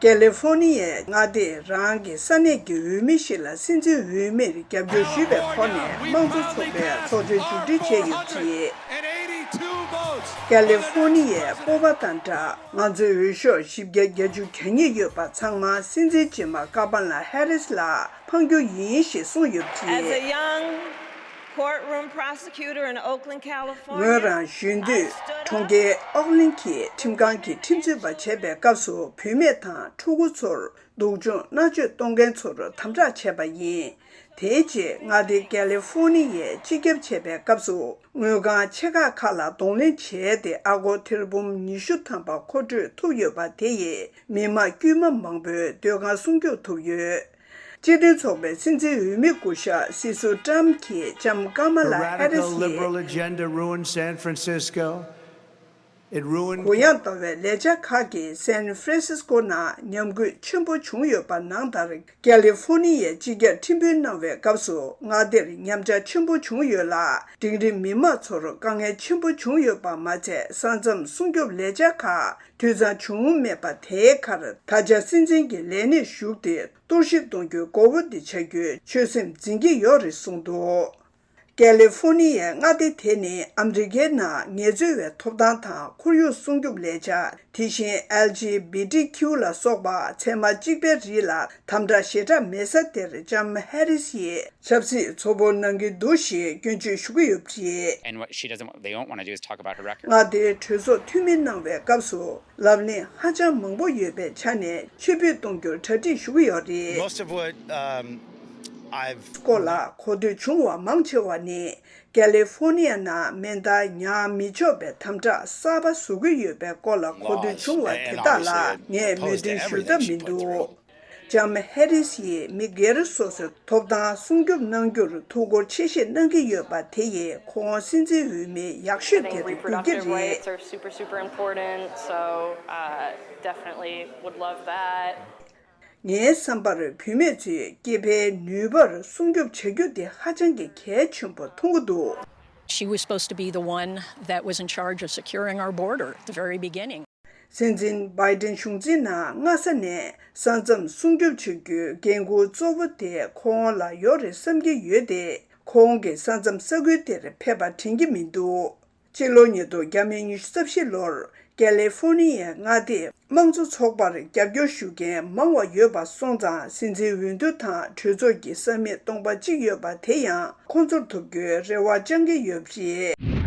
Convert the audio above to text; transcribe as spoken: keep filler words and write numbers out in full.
ཀ་ལི་ཧྥོ་ནི་ཡའི་མངའ་སྡེས་རང་གི་ས་གནས་ཀྱི་འོས་མི་ཞིག་ལ་སྲིད་འཛིན་འོས་མིར་རྒྱབ་སྐྱོར་ཞུས་པའི་ཐོག་ནས་དམངས་གཙོ་ཚོགས་པའི་ཚོགས་ཆེན་མཇུག་སྒྲིལ་བྱས་ཡོད་པ་རེད། ཀ་ལི་ཧྥོ་ནི་ཡའི་སྤོབས་པ་དང་སྦྲགས། ང་ཚོའི་འོས་ཤོག་བཞི་བརྒྱ་གྱ་གཉིས་ཡོད་པ་ཚང་མ་སྲིད་འཛིན་རྗེས་མ་ཀ་མ་ལ་ཧེ་རིས་ལ་འཕང་རྒྱུ་ཡིན་ཞེས་གསུངས་ཡོད་པ་རེད། As a young courtroom prosecutor in Oakland, California, ངོས་རང་གཞོན་དུས་གྲོང་ཁྱེར་ཨོག་ལན་གྱི་ཁྲིམས་ཁང་གི་ཁྲིམས་རྩོད་པ་བྱས་པའི་སྐབས་སུ་བུད་མེད་དང་ཕྲུ་གུ་ཚོར་སྡུག་སྦྱོང་མནར་གཅོད་གཏོང་མཁན་ཚོར་དམ་དྲག་བྱས་པ་ཡིན། དེའི་རྗེས་མངའ་སྡེ་ཀ་ལི་ཧྥོ་ནི་ཡས་སྤྱི་ཁྱབ་བྱས་པའི་སྐབས་སུ་དངུལ་ཁང་ཆེ་ཁག་ཁག་ལ་གདོང་ལེན་བྱས་ཏེ་ཨ་སྒོར་ཐེར་འབུམ་ཉི་ཤུ་ཐམ་པ་མཁོ་སྤྲོད་ཐུབ་ཡོད་པ་དེ་ཡིས་མི་དམངས་དཀྱུས་མ་མང་པོའི་སྡོད་ཁང་སྲུང་སྐྱོབ་ཐུབ་ཡོད། སྤྱི་མཐུན་ཚོགས་པའི་སྲིད་འཛིན་འོས་མི་སྐུ་ཞབས་སྲིད་ཟུར་ཊམ་གྱིས་ལྕམ་ཀ་མ་ལ་ཧེ་རིས་ཡིས། གུ་ཡངས་ལྟ་བའི་ལས་འཆར་ཁག་གིས་སན་ཧྥ་རན་སིས་ཀོ་ནང་ཉམས་རྒུད་ཆེན་པོ་བྱུང་ཡོད་པ་ནང་ལྟར། ཀ་ལི་ཧྥོ་ནི་ཡའི་སྤྱི་ཁྱབ་ཁྲིམས་དཔོན་གནང་བའི་སྐབས་སུ་མངའ་སྡེར་ཉམས་ཆག་ཆེན་པོ་བྱུང་ཡོད་ལ། འབྲིང་རིམ་མི་མང་ཚོར་དཀའ་ངལ་ཆེན་པོ་བྱུང་ཡོད་པ་མ་ཚད། ས་མཚམས་སྲུང་སྐྱོབ་ལས་འཆར་ཁག་འཐུས་ཚང་བྱུང་མེད་པ་དེའི་ཁར། ད་ཆ་སྲིད་འཛིན་གྱི་ལས་གནས་ཞུགས་ཏེ་གཏོར་བཤིག་གཏོང་རྒྱུའི་མགོ་བོ་འདི་བྱ་རྒྱུའི་ཆོད་སེམས་འཛིན་གྱི་ཡོད་རེད་གསུངས་འདུག་ཀ་ལི་ཧྥོ་ནི་ཡའི་མངའ་སྡེ་དེ་ནི་ཨ་མི་རི་ཀའི་ནང་ངལ་རྩོལ་བའི་ཐོབ་ཐང་དང་ཁོར་ཡུག་སྲུང་སྐྱོབ་ལས་འཆར། དེ་བཞིན་ཨེལ་ཇི་བི་ཊི་ཀིའུ་ལ་སོགས་པ་ཚད་མ་གཅིག་པའི་རིགས་ལ་དམ་དྲག་ཞེ་དྲག་མེད་ས་དེར་ལྕམ་ཧེ་རིས་ཡིས་ཆབ་སྲིད་ཚོ་བོ་གནང་གི་འདུག་ཞེས་སྐྱོན་བརྗོད་ཞུ་གི་ཡོད་པ་རེད། And what she doesn't, they don't want to do is talk about her record. མངའ་སྡེའི་གྲོས་ཚོགས་འཐུས་མི་གནང་བའི་སྐབས་སུ་ལབ་གླེང་ཧ་ཅང་མང་པོ་ཡོད་པའི་ཆ་ནས་ཕྱིར་འབུད་གཏོང་རྒྱུར་གྲ་སྒྲིག་ཞུ་གི་ཡོད་རེད། Most of what, um, I've སྐོར་ལ་གོ་ཐོས་བྱུང་བ་མང་ཆེ་བ་ནི། ཀ་ལི་ཧྥོ་ནི་ཡ་ནང་མེ་མདའ་ཉར་མི་ཆོག་པའི་དམ་དྲག་གསར་པ་བཟོ་གི་ཡོད་པའི་སྐོར་ལ་གོ་ཐོས་བྱུང་བ་དེ་དག་ལ་ངས་མོས་མཐུན་ཞུ་ཐབས་མི་འདུག་ལྕམ་ཧེ་རིས་ཡིས་མི་སྒེར་སོ་སོའི་ཐོབ་ཐང་སྲུང་སྐྱོབ་གནང་རྒྱུར་ཐུགས་ཁུར་ཆེ་བཞེས་གནང་གི་ཡོད་པ་དེ་ཡིས་ཁོང་སྲིད་འཛིན་འོས་མི་ཡག་ཤོས་དེར་འགྱུར་གྱི་རེད། Rights are super, super important, so, uh, definitely would love that. ངའི་བསམ་པར་བུད་མེད་ཚོའི་སྐྱེ་འཕེལ་ནུས་པར་སྲུང་སྐྱོབ་བྱ་རྒྱུ་དེ་ཧ་ཅང་གི་གལ་ཆེན་པོ་མཐོང་གི་འདུག She was supposed to be the one that was in charge of securing our border at the very beginning. སྲིད་འཛིན་བྷའི་ཏིན་གཞུང་འཛིན་ནང་སྔ་ས་ནས་ས་མཚམས་སྲུང་སྐྱོབ་བྱ་རྒྱུའི་འགན་འཁུར་གཙོ་བོ་དེ་ཁོང་ལ་ཡོད་རེད་བསམ་གྱི་ཡོད་དེ། ཁོང་གིས་ས་མཚམས་ས་ཁུལ་དེར་ཕེབས་པ་དྲན་གྱི་མི་འདུག་སྤྱི་ལོ་ཉིས་སྟོང་ཉི་ཤུ་རྩ་བཞི་ལོར་ཀ་ལི་ཧྥོ་ནི་ཡའི་མངའ་སྡེས་དམངས་གཙོ་ཚོགས་པར་རྒྱབ་སྐྱོར་ཞུ་མཁན་མང་བ་ཡོད་པ་སོང་ཙང་། སྲིད་འཛིན་འོས་བསྡུ་དང་གྲོས་ཚོགས་ཀྱི་ས་མིག་སྟོང་པ་གཅིག་ཡོད་པ་དེ་ཡང་ཁོང་ཚོར་ཐོབ་རྒྱུའི་རེ་བ་བཅང་གི་ཡོད་པ་རེད།